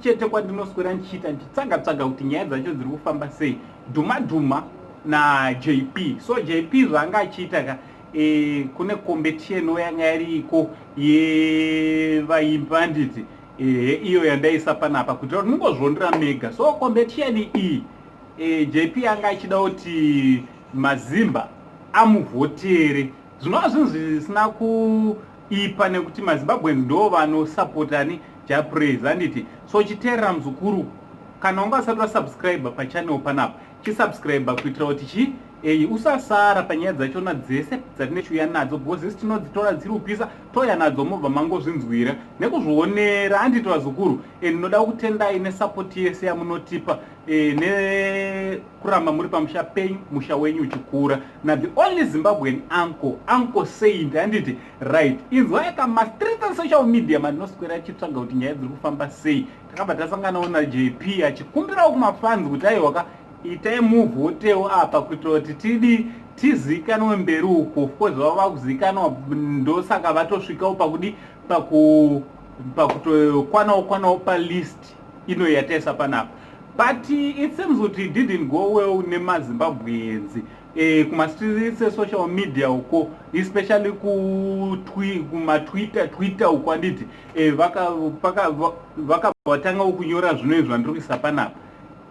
chete kwandinoswera ndichiita ndichitsvaga tsvaga kuti nyaya dzacho dziri kufamba sei. Dhuma dhuma naJP. So JP zvaanga achiita ka kune competition yanga iriko yevaimbi, handiti? Ehe, iyo yandaisa panapa kuti mungozvondera mega. So competition iyi, JP anga achida kuti maZimba amuvhotere, zvinova zvinhu zvisina kuipa nekuti maZimbabweans ndo vanosapotani Jah Prayzah, handiti? So chiteerera muzukuru, kana wanga usati wasubscribe pachannel panapa, chisubscribe kuitira kuti chi ei usasara panyaya dzachona dzese dzatinechiuya nadzo, because isi tinodzitora dziri kupisa, touya nadzo, mobva mangozvinzwira nekuzvionera, handiti vazukuru? Ndinoda kutendai nesapoti yese yamunotipa nekuramba muri pamusha penyu, musha wenyu uchikura na the only Zimbabwean uncle, Uncle Saint, handiti? Right, inzwai kamastreets esocial media mandinoswera achitsvaga kuti nyaya dziri kufamba sei. Takabva tasanganawo naJP achikumbirawo kumafans kuti aiwaka, itai muvhotewo apa kuitira kuti tidi tizikanwe mberi uko. Of course vava vakuzikanwa, ndosaka vatosvikawo pakudi pakutokwanawo kwanawo palist ino yataisa panapa. But it seems kuti it didn't go well nemaZimbabweans kumastreets esocial media uko, especially kumatwitter Twitter uko, handiti? Vakabva vatangawo kunyora zvino izvi zvandiri kuisa panapa,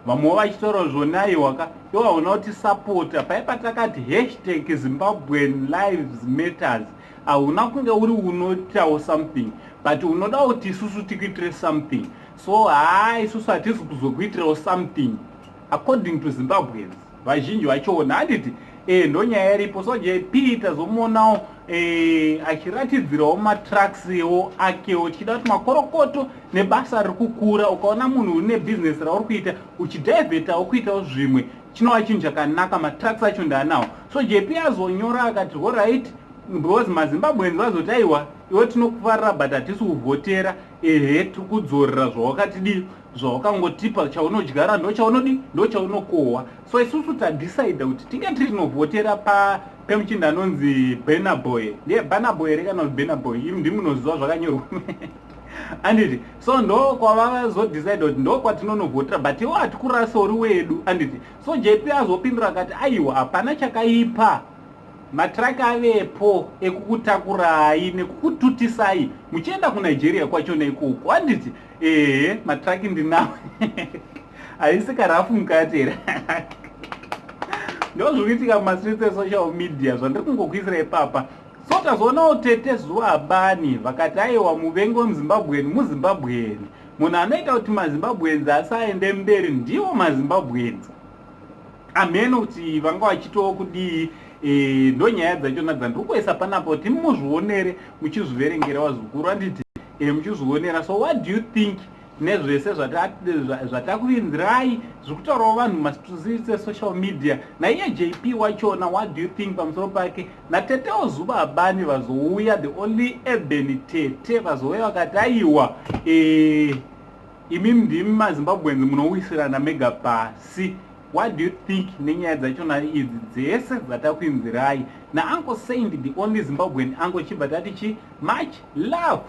vamwewo vachitaura zvona, aiwaka, iwo hauna kutisapota pai patakati #ZimbabweanLivesMatters. Hauna kunge uri unoitawo something, but unoda kuti isusu tikuitire something. So haa, isusu hatisi kuzokuitirawo something, according to Zimbabweans vazhinji vachiona, handiti? Ndo nyaya iripo. So JP tazomuonawo achiratidzirawo matrucks-ewo akewo, tichida kuti makorokoto nebasa riri kukura. Ukaona munhu une bhizinesi rauri kuita, uchidhivhetawo kuitawo zvimwe, chinova chinhu chakanaka. Matrucks acho ndaanawo. So JP azonyora akati, alright, because maZimbabweans vazoti, aiwa, iwe tinokufarira but hatisi kuvhotera. Ehe, tiri kudzorera zvawakatidi, zvawakangotipa. Chaunodyara ndo chaunodi, ndo chaunokohwa. So isusu tadecida kuti tinge tiri tinovhotera pemuchinda anonzi Burna Boy. Ndiye Burna Boy here kana kuti Burna Boy? Imi ndimunoziva zvakanyorwa, anditi? So ndo kwavazodecida kuti ndo kwatinonovhotera, but iwo hatikurasa uri wedu, anditi? So JP azopindura akati, aiwa, hapana chakaipa, matraki avepo ekukutakurai nekukututisai muchienda kuNigeria kwachona ikoko, handiti? Ehe, matraki ndinawo, haisi karafu mukati here? Ndo zviri kuitika mumastreets esocial media zvandiri kungokuisira ipapa. So tazoonawo Tete Zuva Bani vakati, aiwa, muvengi wemuZimbabweni muZimbabweni, munhu anoita kuti maZimbabweans asaende mberi ndiwo maZimbabweans. Amheno kuti vanga vachitawo kudii. Ndo nyaya dzachona dzandiri kuisa panapo kuti muzvionere, muchizviverengera vazukuru, handiti? Muchizvionera. So what do you think nezvese zvatakuinzirai zviri kutaurawo vanhu mastreets esocial media naiye JP wachona? What do you think pamusoro pake natetewo Zuva Bani vazouya, the only urban tete vazouya vakati, aiwa, imimi ndimi maZimbabweans munowisirana mega pasi? What do you think nenyaya dzachona idzi dzese dzatakuinzirai naUncle Saint, the only Zimbabwean uncle? Chibva tati chi much love.